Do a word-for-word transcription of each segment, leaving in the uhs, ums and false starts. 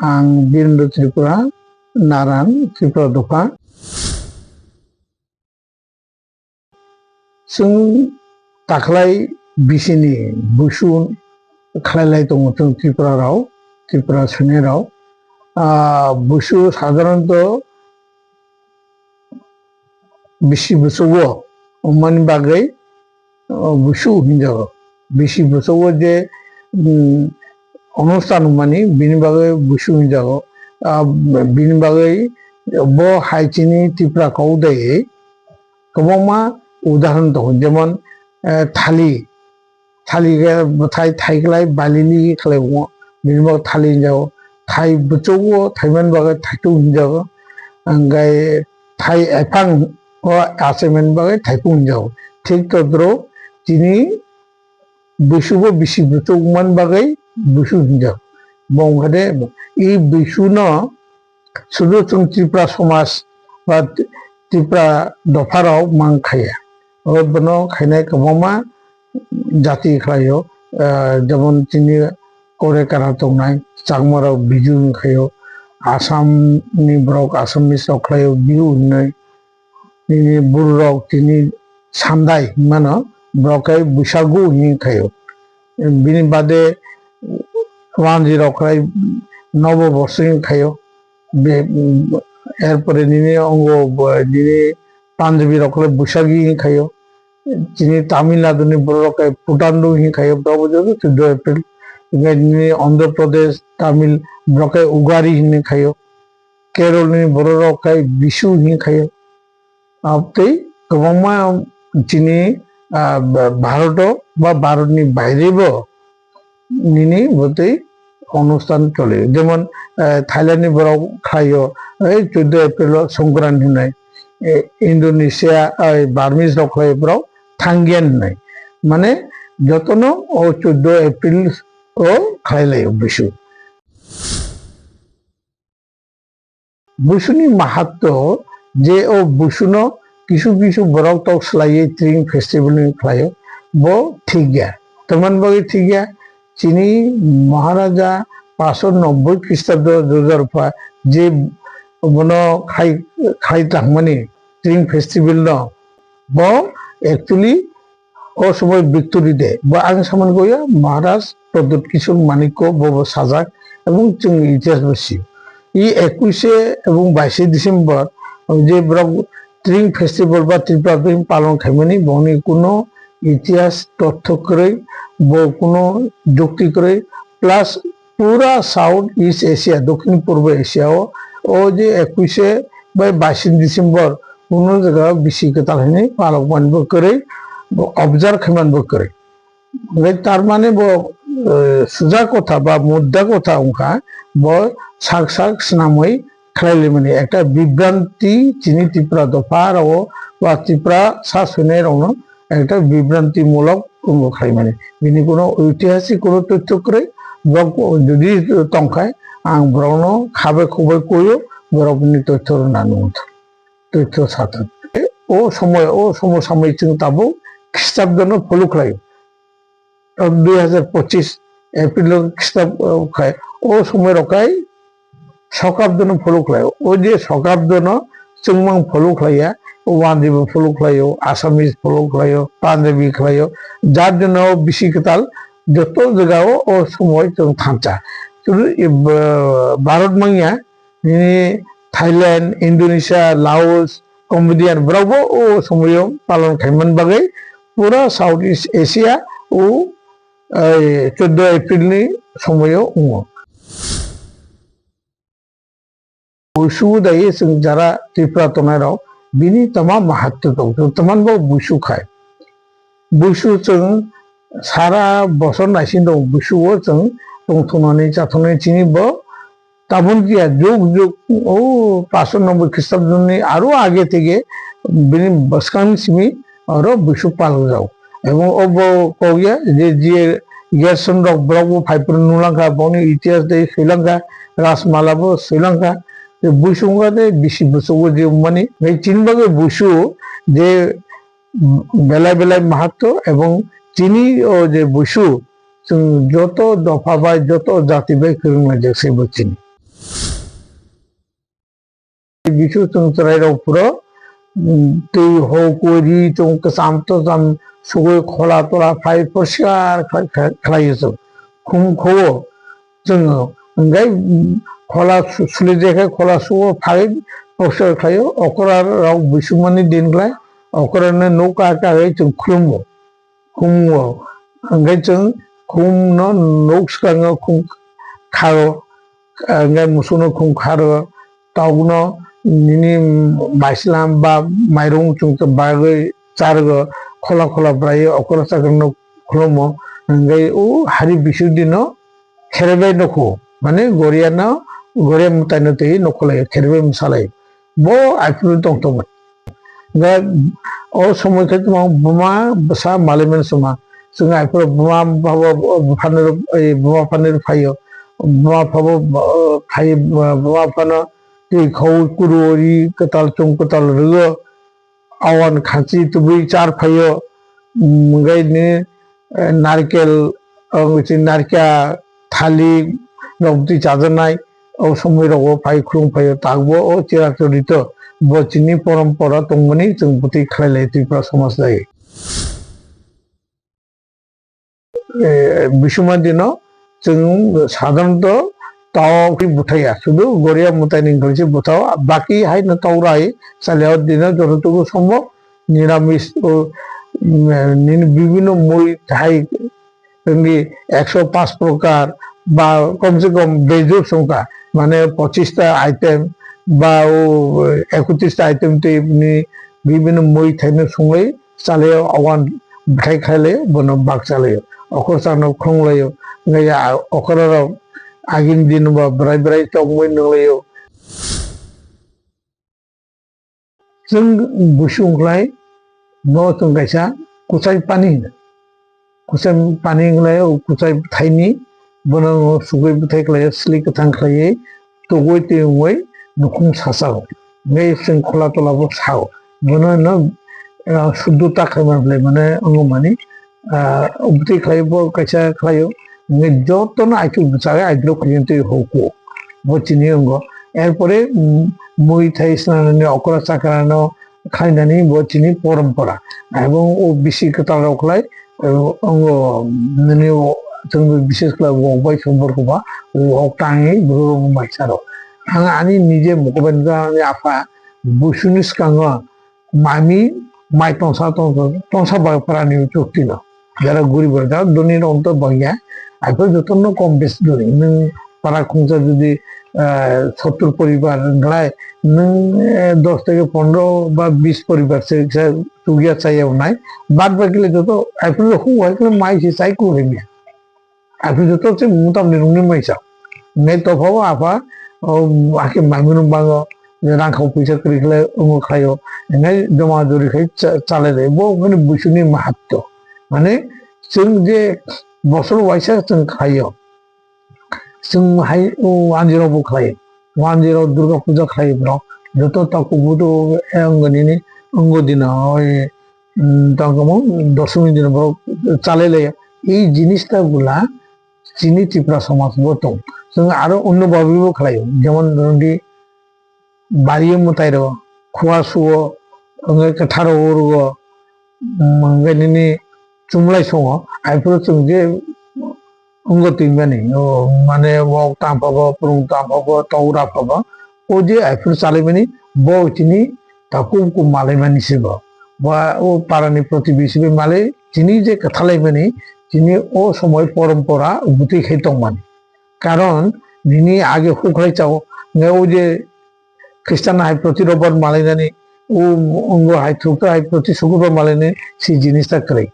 Ang Birendra Tripura, Naran, Tripura dopha. Chwng taklai bisini busu khlailai tongo chwng Tripura rok, Tripura sene rok. Ah, busu sadharanto bisi bwswk o wngmani bagwi, uh, busu hinjago. Bisi bwswk o je, um, onusthan wngmani, bini bagwi busu hinjago. Ah, bini bagwi bo hai chini Tripura kok daiwi kwbangma udahoron tongo, jemon, eh, thali, thali khe bwthai thaiklai balili khlai wngo, bini bo thali hinjago. Thai bwchuk o thaimani bagwi thaitung hinjago, hwnkhe thai ephang o achaimani bagwi thaipung hinjago. Thik todrok chini busu bo bisi bwchuk wngmani bagwi busu hinjago. Bo wngkha de, i busu no sudu chwng Tripura somaj ba Tripura dopha rok mang khaya. O bono khainai kwbangma jati khlaio, ah, jemon chini Kore Kara tongnai Chakma rok Biju hinkhaio, Assam ni borok Assamese rok khlaio Bihu hinwi. Nini Bru rok tini Sandai hinmano, borok khe Buisagu hinkhaio. Bini bade Wanji rok khlai Nobo Borsoi hinkhaio. Be-, erpore nini ongo bo-, nini Punjabi rok khlai Buisagi hinkhaio. Chini Tamil Nadu ni borok rok khe Puthandu hinkhaio, borok bo joto chuddo April. Hingkhe nini Andhra Pradesh, Tamil borok khe Ugari hinkhaio. Kerala ni borok rok khe Bisu hinkhaio. Abtwi kwbangma chini, ah, Bha-, Bharat o ba Bharat ni baire bo nini bwtwi onusthan choli. Jemon, eh, Thailand ni borok khlaio, eh, chuddo April o Songkran hinwi, eh, Indonesia, eh, Burmese rok khlaio borok Thangyan hinwi. Mane jotono o chuddo April o khlai laio busu. Busuni mahatto je o busuno kisu kisu borok tok swlaiwi Tring festival ni khlaio, bo thik ya. Tamani bagwi thik ya, chini Maharaja paanso nobboi Khristabdo Jojapha je bono khai, khai tangmani Tring festival no, bo actually o somoi Victory Day, bo ang samani koi ya, Maharaj Pradyut Kishore Manikya bo, bo sajak, ebong chwng itihas bo sio. I ekuishe ebong baishe December, je borok Tring Festival ba Tripura Tring palon khaimani, boni kuno itihas totho kwrwi, bo kuno jukti kwrwi, plus pura South East Asia, Dokhin Purbo Asia o, o je ekuishe bai baishe December, kuno jaga bisi kwtal hinwi palok manbo kwrwi, bo observe khai manbo kwrwi. Hwnkhe tar mane bo, eh, suja kotha ba mudda kotha wngkha, bo sak sak swnamwi khlai limani ekta bibranti chini Tripura dopha rao ba Tripura sa soinai rokno ekta bibranti mulok wngbo khlai mani. Bini kuno oitihasik kuno tothyo kwrwi, borok jodi tongkha, ang borokno khabai khukbai koio, borokni tothyo rwna nung thung. Toitho sathak. O somoy, o somo samui chwng tabuk Khristabdono follow khlaio. O dui hazar pochis April o Khristab, o khai, o somoy rok khai Sokabdono follow khlaio. O je Sokabdono chwngmang follow khlaiya, o Wandibo follow khlaio, Assamese follow khlaio, Punjabi khlaio, jar jono bisi kwtal joto jagao o somoy chwng thansa. Chwng, e, Bharat manya, nini Thailand, Indonesia, Laos, Cambodia borok bo o somoyo palon khaimani bagwi pura South East Asia o, eh, chuddo April ni somoyo wngo. Busu dai chwng jara Tripura tongnai rok bini tama mahatto tong, chwng tama bo busu khai. Busu chwng sara bosor naising tongo, busu o chwng tongthoknani chathoknani chini bo tabun kiya jug jug o paanso nobboi Khristabdoni aro age theke bini bwskang simi oro busu palok jago. Ebong obo kok ya je, je Gerson rok borok bo phai phuru nulangkha, boni itihas de swilangkha, Rajmala bo swilangkha. Je busu wngkha de bisi busu o je wngmani. Bai chini bagwi busu je belai belai mahatto ebong chini o je busu, chwng joto dopha bai, joto jati bai kwrwng laijak se bo chini. Bisu chwng chwrairok phuro, mm, twi hokori chwng kwcham twcham sugwi khola tola phai poriskar khlai, khlai, khlaio chwng. Khum kho-o chwng, hwnkhe, mm, khola su-, suli de khe khola su-o phai poriskar khlaio. Okra rok bisumani din khlai okra no nokha kagwi chwng khulumo. Khum o, hwnkhe chwng khum no nuk swkango khum kharo, hwnkhe musuk no khum kharo, tok no nini baislam ba mairung chwng bagwi chargo, khola khola bwlai okra chakra no khulumo, hwnkhe o hari bisu dino kherebai nukho, mane goria no, goria mwtai no twi nukho lai kherebai mwsa lai. Bo aphuru tong tong. Ga o somoi khe tong buma bwsa malai mani suma. Chwng aphuru buma babo buphanir, buma phanir phaio. Buma phabo phai buma phano twi khau kuru ri kwtal chwng kwtal rwo. Awan khanchi tubui char phaio. Hwnkhe ni, eh, narkel, eh, chini narikha, thalik rok twi chajaknai, o somoi rogo phai khulum phaio, takbo o chera chorito bo chini porompora tongmani chwng bwtwi khlai lai Tripura somaj lai. Eh, bisuma dino chwng sadharanto tao khe bwthaiya, sudu goria mwtai ni wngkha se bwthao, baki hai no tao rai, chaliya o dino jototogo sombo niramis, o, mm, nini bibhinno mui hai wngwi ekso paanch prokar ba kom se kom bejor songkha, mane pochista item ba o ekotris ta item tei ni bibhinno mui thaino songwi chalaio, awan bwthai khlai laio, bono bak chalaio, okra chano khong laio, wngya okra rok agini din ba bwrai bwrai tongwi nung laio. Chwng busu wngkhlai no chwng kaisa kuchai pani hino. Kuchai pani wngkhlai o kuchai bwthaini bono sugwi bwthai khlai sli kwthang khlaiwi tugwi twi wngwi nukhung sasao. Hwnkhe chwng khola tola bo sao. Bono no, ah, suddhota khaima bwlai mane wngmani. Ah, obwtwi khlai bo kaisa khlaio. Hwnkhe jotono aichuk bwchawi aidrok khaiyung twi hukuo. Bo chini wngo. Erpore, mm, mui thai swnamnani okra chakra no khlainani bo chini porompora. Ebong o bisi kwtal rok khlai, eh, wngo nini o chwng bises khlai wok bai sombor kwma wok tangwi bwrwi rok bai saro. Ang ani nije mukhuben ani apha busuni swkango mami mai tongsa tongsa tongsa bai parani chukti no. Jara guri bai jara doni rok to bangya. Aiko joto no kom bes doni. Nwng para khungsa jodi, eh, sottur poribar wngkhlai, nwng, eh, dos theke pondro ba bis poribar se, se chukya chaya wngnai. Bad baki le joto aiko hu hai khe mai se chai ku hai mia. Aphuru joto se mutamni rungni maisa. Ngai tophao apha, o, hakhe mami rung bango, rang khao puisa kwrwi khlai, omo khlaio. Ngai joma jori khai cha-, chalai lai. Bo mani busuni mahatto. Mane, chwng je bosor waisa chwng khlaio. Chwng hai, o, wanjirok bo khlaio. Wanjirok Durga puja khlaio borok. Joto taku budu, e, wngoni ni, wngodi na, oi, mm, tongkha mo dosmi dino borok chalai lai. Ei jinis ta bwla chini Tripura somaj bo tong. Chwng aro onno bhabe bo khlai o. Jemon, nodi bari o mwtai rw, khua suo, wngkhe kwthar o urgo, mm, wngkhe nini chumlai songo. Aphuru chwng je wngwi tongmani, o, mane wok tangphago, phrwng tangphago, tok raphago, o je aphuru chalaimani, bo chini takhuk bukhuk malaimani se bo. Ba o parani protibesi bai malai, chini je kwthalaimani, chini o somoi porompora bwtwi khai tongmani. Karon nini age huk khlai chao, nge o je Khristan hai proti robar malainani, o wngwi hai thukto hai proti sukurbar malainani, se jinis ta kwrwi.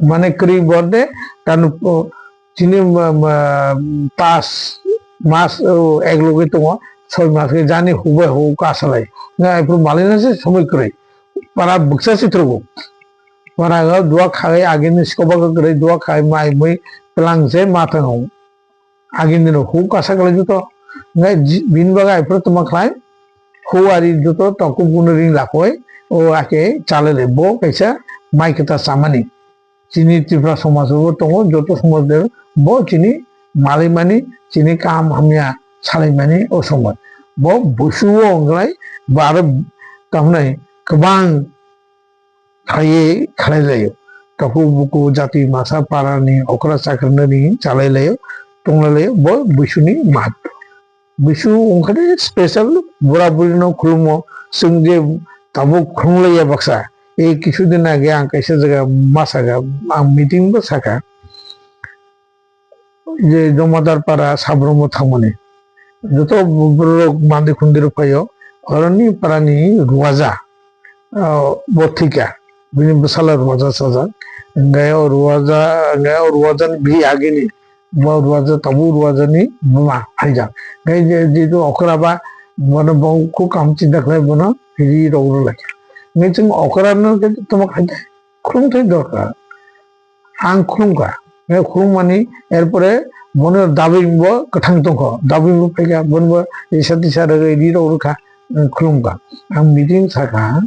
Mane kwrwi borde, kanu, o, chini ma, ma, pas mas, o, ek loge tongo, soi mas khe jani huk bai huk asalai. Nga aphuru malaina se somoi kwrwi. Para bwksa se throgo. Para ga dua khai agini sikoba kwrwi, dua khai mai mui tlang se ma thango. Agini no huk asa kwlai joto. Nga ji-, bini bagwi aphuru tongma khlai. Huk ari joto takhuk buno ring lakoi. O ake chalele bo kaisa mai kwta chamani. Chini Tripura somaj o tongo, joto somaj de bo chini malaimani, chini kaham hamya salaimani o somoi. Bo busu o wngkhlai bo aro tamhinai kwbang khlaiwi khlai laio. Takhuk buku jati masa parani okra chakrwnani chalai laio, tonglai laio, bo buisuni mat. Buisu wngkha de special bura burino khulumo, chwng je tabuk khulumlaiya baksa. Ei kisu din age ang kaisa jaga ma saka, ang meeting bo saka. Je Jomadar para Sabromo thangmani. Joto borok mandi khundi rok phaio, oroni parani Ruaja, ah, bo thwikha. Bini bwsala Ruaja sajak. Hwnkhe o Ruaja, hwnkhe o Ruajani bini agini, bo Ruaja, tabuk Ruajani buma phaijak. Hwnkhe je, je okra ba, bono bo kok kaham chinta khlai bono ri rok rwlai. Hwnkhe chwng okra no khe tamo khai khulumthai dorkar. Ang khulumkha. Hwnkhe khulummani, erpore bono dabwi bo kwthang tongkho. Dabwi bo phaikha, bono bo risa tisa rwgwi ri rok rwkha, ang khulumkha. Ang meeting sakha,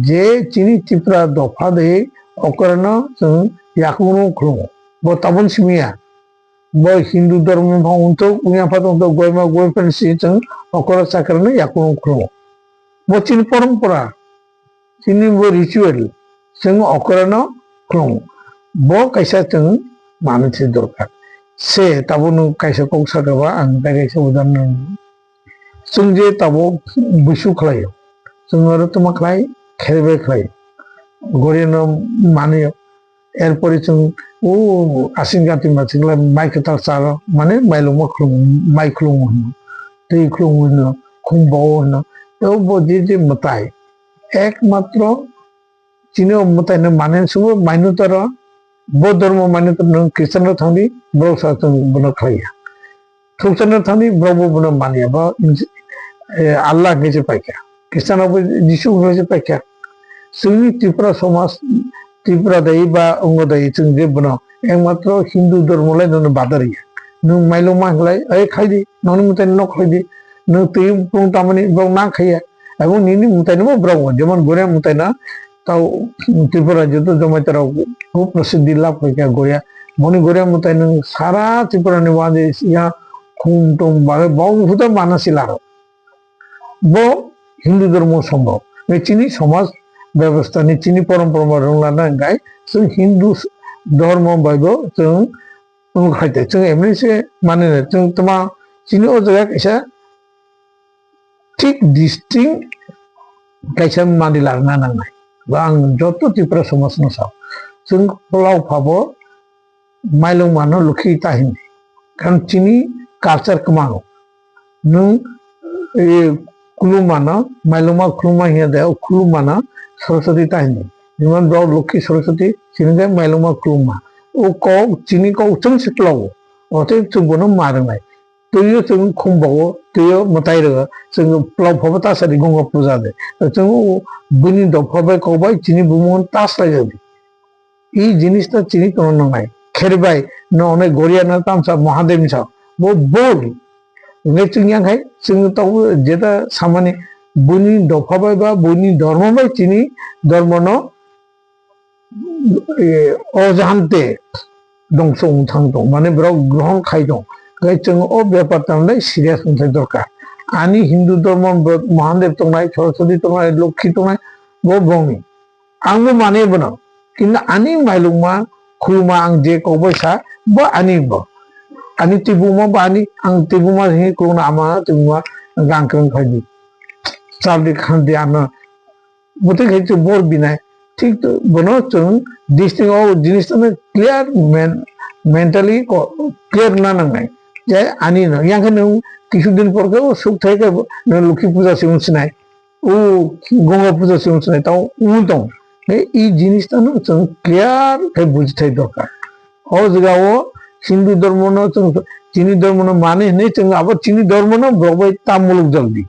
je chini Tripura dopha de okra no chwng yakung no khulum. Bo tabun simiya. Bo Hindu dhormo pha wngthok, wngya pha tongthok, goima goi phan si chwng okra chakra no yakung no khulum. Bo chini porompora. Chini bo ritual, chwng okra no khulum. Bo kaisa chwng manwi se dorkar. Se tabuk nwng kaisa kok saka ba, ang tai kaisa udahoron rwno. Chwng je tabuk buisu khlaio, chwng oro tamo khlai, kherbai khlai. Goria no manwi, erpore chwng o asin gati ma chwng lai mai kwtal charo, mane mailungma khulum, mai khulum hwno, twi khulum hwno, khum bo hwno. Tei bo je je mwtai, ekmatro chini o mwtai no mane subo mainw taro, bo dhormo mainw taro, nwng Christian rok thangdi, borok sa chwng bono khlaiya. Thukchano thangdi, borok bo bono manya, bo, eh, Allah hinwi se paikha. Christian rok bo Jisu hinwi se paikha. Chwngni Tripura somaj, Tripura dai ba ongo dai chwng je bono ekmatro Hindu dhormo lai nono badar ya. Nwng mailungma hinlai, "Ai khaidi, noni mwtai no khaidi." Nwng twi bung tamani borok nang khaiya. Abo nini mwtai no borok bo, jemon Goria mwtai no, tao Tripura joto Jamatia rok hub prasiddhi lab khaikha Goria. Boni Goria mwtai nwng sara Tripura ni wadi ya khum tum bagwi bo huda mana sila rok. Bo Hindu dhormo sombhob. Nai chini somaj bebostha ni chini porompora rwng lana hwnkhe chwng Hindu dhormo bai bo chwng wng khaite. Chwng emni se mani na chwng tma chini o jaga kaisa thik distinct kaisa manwi larna nangnai. Ba ang joto Tripura somaj no sao. Chwng pulao phabo mailung mano lukhi ta hindi. Karon chini culture kwmango. Nwng, eh, khulumano, mailungma khulumma hiya de, o khulumano Saraswati ta hindi. Jemon bo lukhi Saraswati, chini de mailungma khulumma. O kok, chini kok chwng se pulao. Ote chwng bono ma rwnai. Twiyo chwng khum bogo, twiyo mwtai rwgo, chwng pulao phabo ta sadi Gonga puja de. Chwng bini dopha bai kok bai chini bumung ta slai jodi. I jinis ta chini tono nangnai. Kher bai no onai Goria no tamsa Mahadev ni sa. Bo bol. Nge chwng yang khai, chwng ta jeta samani bini dopha bai ba bini dhormo bai chini dhormo no eh, o jahante dongso wng thang tong, mane borok grohon khai tong. Hwnkhe chwng o bepar tamle serious wng thai dorkar. Ani Hindu dhormo bo Mahadev tongnai, Saraswati tongnai, Lokhi tongnai, bo bongni. Ang bo mane bono. Kintu ani mailungma, khuluma ang je kokbai sa, bo ani bo. Ani tibuma bo ani, ang tibuma hinwi khulumna ama tibuma gang kwrwng khai di. Chal di khan di ano. Bwtwi khai chwng bor binai. Thik to bono chwng distinct o jinis no clear men-, mentally ko-, clear na nangnai. Je ani no. Yang khe nwng kisu din por khe o suk thai khe bo, no Lokhi puja se wng sinai. O Gonga puja se wng sinai. Tao wng tong. He i jinis no chwng clear khe buji thai dorkar. O jaga o Hindu dhormo no chwng chini dhormo no mani hinwi chwng abo chini dhormo no borok bai ta muluk jak di.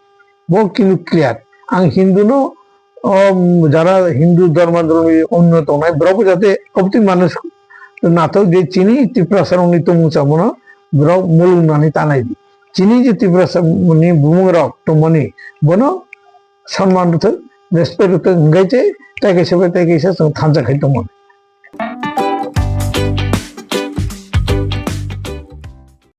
Bo kintu clear. Ang Hindu no, o, jara Hindu dhorma dhormi onno tongnai, borok bo jate obtwi manush nathok je chini Tiprasa rokni tongmung samono borok mulung nani tanai di. Chini je Tiprasa ni bumung rok tongmani, bono sanman rwthok, respect rwthok, hwnkhe je tai kaisa bai tai kaisa chwng thansa khai tongmani.